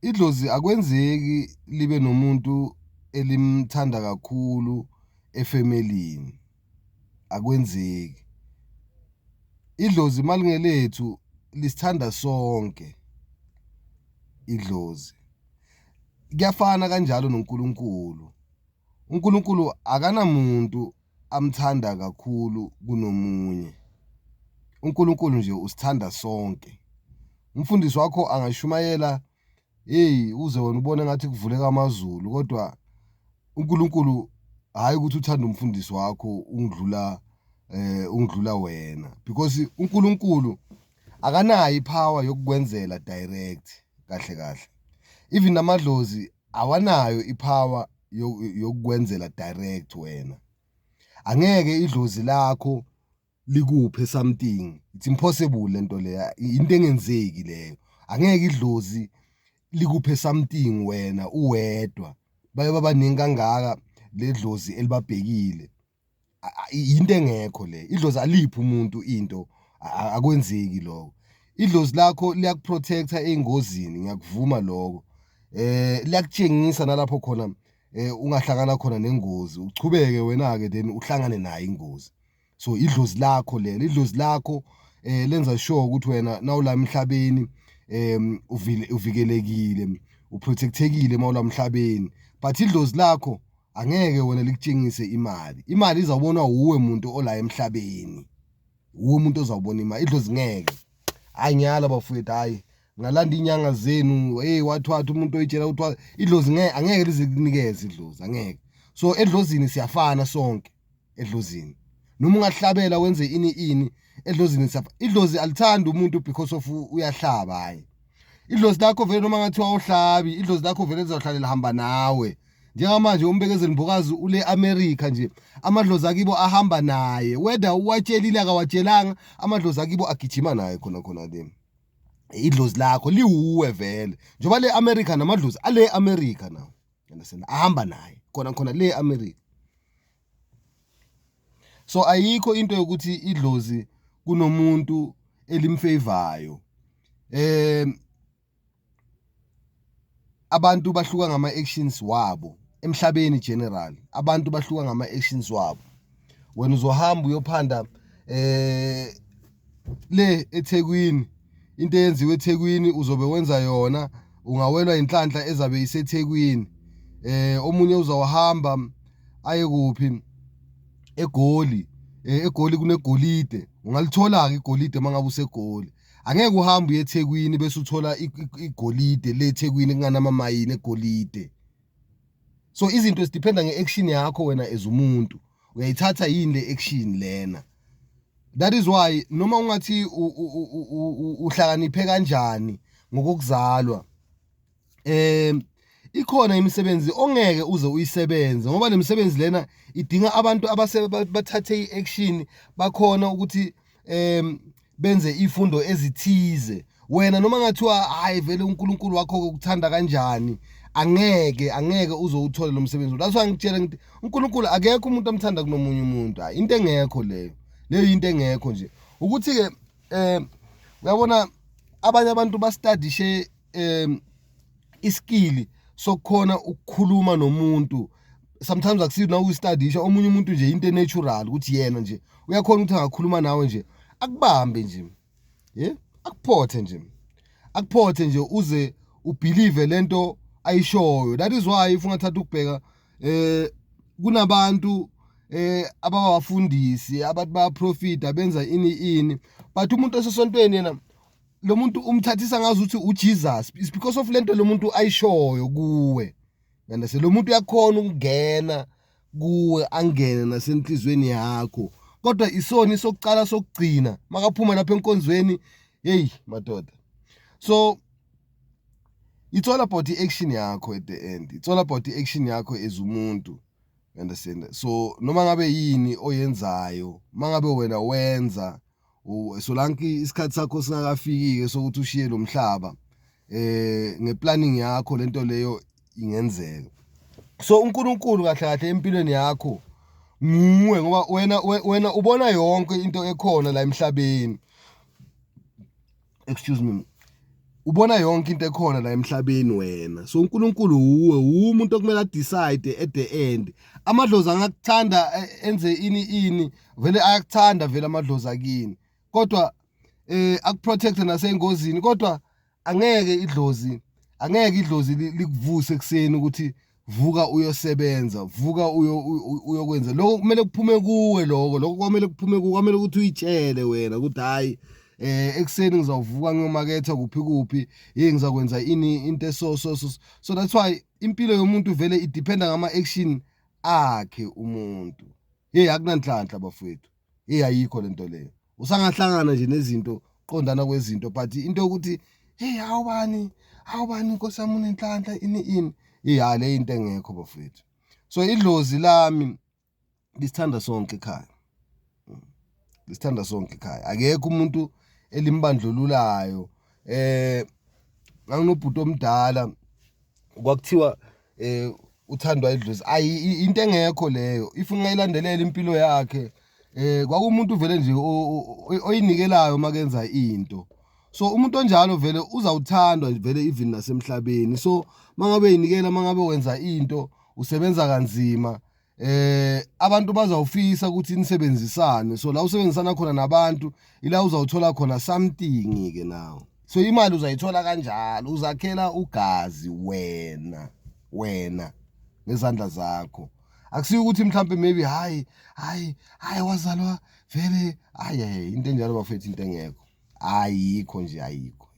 Idlozi akwenzeki libe nomuntu elimthanda kakhulu efemelini, akwenzeki. Idlozi malingelethu lisithanda sonke idlozi. Kuyafana kanjalo noNkulunkulu, uNkulunkulu akanamuntu amthanda kakhulu kunomunye, uNkulunkulu nje usithanda sonke. Umfundisi wakho angashumayela hheyi uze wena ubone engathi kuvuleka amazulu kodwa uNkulunkulu hhayi ukuthi uthanda umfundisi wakho ungidlula ungidlula wena because uNkulunkulu akanayo i-power yokukwenzela direct kahle kahle. Even namadlozi awanayo i-power yokukwenzela direct wena. Angeke idlozi lakho likuphe something, it's impossible lento leya, into engenzeki leyo. Angeke idlozi likuphe something wena uwedwa, baye babaningi kangaka le dlozi elibabhekile, into engekho le. Idlozi aliphi umuntu into, akwenzeki lokho. Idlozi lakho liyaku-protect-a ey'ngozini, ngiyakuvuma lokho, liyakutshengisa nalapho khona ungahlangana khona nengozi, uchubeke wena-ke then uhlangane nayo ingozi. So idlozi lakho lelo, idlozi lakho lenza sure ukuthi wena nawula emhlabeni uvikelekile, u-protect-ekile mawula emhlabeni but idlozi lakho angeke wena likutshengise imali, imali izawubonwa wuwe muntu ola emhlabeni, wuwe umuntu ozawubona imali, idlozi ngeke. Hhayi ngiyala bafowethu, hhayi ngalanda iy'nyanga zenu, hheyi wathi wathi umuntu oyitshela ukuthi idlozi ngeke, angeke lize likunikeze idlozi, angeke. So edlozini siyafana sonke edlozini, noma ungahlabela wenze ini ini edlozini siyafana. Idlozi alithandi umuntu because of uyahlaba, hhayi. Idlozi lakho vele noma ngathiwa awuhlabi, idlozi lakho vele lizohlale lihamba nawe. Njengamanje uMbekezeli Mbokazi ule America nje, amadlozi akibo ahamba naye, whether uwatshelile akawatshelanga, amadlozi akibo agijima naye khona khona le. Idlozi lakho liwuwe vele, njengoba le America namadlozi ale America nawo, understand, ahamba naye khona khona le America. So ayikho into yokuthi idlozi kunomuntu elimfavorayo. Abantu bahluka ngama-actions wabo emhlabeni general, abantu bahluka ngama-actions wabo. Wena uzohamba uyophanda le eThekwini, into eyenziwa eThekwini uzobe wenza yona, ungawelwa inhlanhla ezabe iseThekwini. Omunye uzawuhamba aye kuphi, eGoli, eGoli kunegolide, ungalithola-ke igolide uma ngabe useGoli. Angeke uhambe uye eThekwini bese uthola igolide le eThekwini kunganamamayini egolide. So izinto zi-depend-a nge-action yakho wena as umuntu, uyayithatha yini le action lena. That is why noma ungathi uhlakaniphe kanjani ngokokuzalwa, ikhona imisebenzi ongeke uze uyisebenze ngoba le misebenzi lena idinga abantu abase bathathe i-action, bakhona ukuthi benze ifundo ezithize. Wena noma ngathiwa hayi vele uNkulunkulu wakho ukuthanda kanjani, angeke angeke uze uwuthole lo msebenzi. That's why ngikutshela ngithi uNkulunkulu akekho umuntu amthanda kunomunye umuntu, hhayi into engekho leyo, leyo into engekho nje. Ukuthi-ke uyabona abanye abantu ba-study-ishe i-skill sokukhona ukukhuluma nomuntu, sometimes akusiyo na ukuyi-study-isha, omunye umuntu nje into e-natural ukuthi yena nje uyakhona ukuthi angakhuluma nawe nje akubambe nje, akuphothe nje, akuphothe nje uze u-believe lento ayishoyo. That is why if ungathatha ukubheka kunabantu ababafundisi, abantu bayaprofita benza ini ini, but umuntu osesontweni yena lo muntu umthathisa ngazuthi uJesus, it's because of lento lo muntu ayishoyo kuwe. Understand, lo muntu uyakhona ukungena kuwe, angene nasenhlizweni yakho, kodwa isoni sokucala sokugcina makaphuma lapha enkonzweni, hey madoda. So it's all about i-action yakho at the end, it's all about i-action yakho as umuntu, understand. So noma ngabe yini oyenzayo, mangabe wena wenza solanke isikhathi sakho singakafiki-ke sokuthi ushiye lo mhlaba, nge-planning yakho lento leyo ingenzeka. So uNkulunkulu kahle kahle empilweni yakho nguwe, ngoba wena wena ubona yonke into ekhona la emhlabeni, excuse me. Ubona yonke into ekhona la emhlabeni wena. So uNkulunkulu wuwe, wuwe umuntu okumele a-decide at the end. Amadlozi angakuthanda enze ini ini, vele ayakuthanda vele amadlozi akini, kodwa aku-protect nasengozini, kodwa angeke idlozi likuvuse ekuseni ukuthi vuka uyosebenza, vuka uyokwenza lokho. Kumele kuphume kuwe lokho kwamele kuphume kuwe, kwamele ukuthi uyitshele wena ukuthi hayi, ekuseni ngizawuvuka ngiyomaketha kuphi kuphi, hey, ngizakwenza ini, into eso so so. So that's why impilo yomuntu vele i-dependa ngama action akhe umuntu. Hey, akunanhlanhla bafowethu, hey, ayikho lento leyo. Usangahlangana nje nezinto, qondana kwezinto, but into yokuthi hey, awubani awubani, inkosi yami unenhlanhla, ini ini, hey, ha, le into engekho bafowethu. So idlozi lami lisithanda sonke ekhaya, lisithanda sonke ekhaya, akekho umuntu elimbandlululayo. Nganginobhuti omdala, kwakuthiwa uthandwa idlozi, ayi, into engekho leyo. If ungayilandelela impilo yakhe, kwakumuntu vele nje oyinikelayo makenza into. So umuntu onjalo vele uzawuthandwa vele even nasemhlabeni. So mangabe yinikela, mangabe wenza into, usebenza kanzima, abantu bazawufisa ukuthi nisebenzisane. So la usebenzisana khona nabantu, ila uzawuthola khona something ke nawe. So imali uzayithola kanjalo, uzakhela ugazi wena ngezandla zakho. Akusiyo ukuthi mhlambe maybe hayi hayi hayi, wazalwa vele, hayi hayi, into enjalo bafethu, into engekho, ayikho nje, ayikho.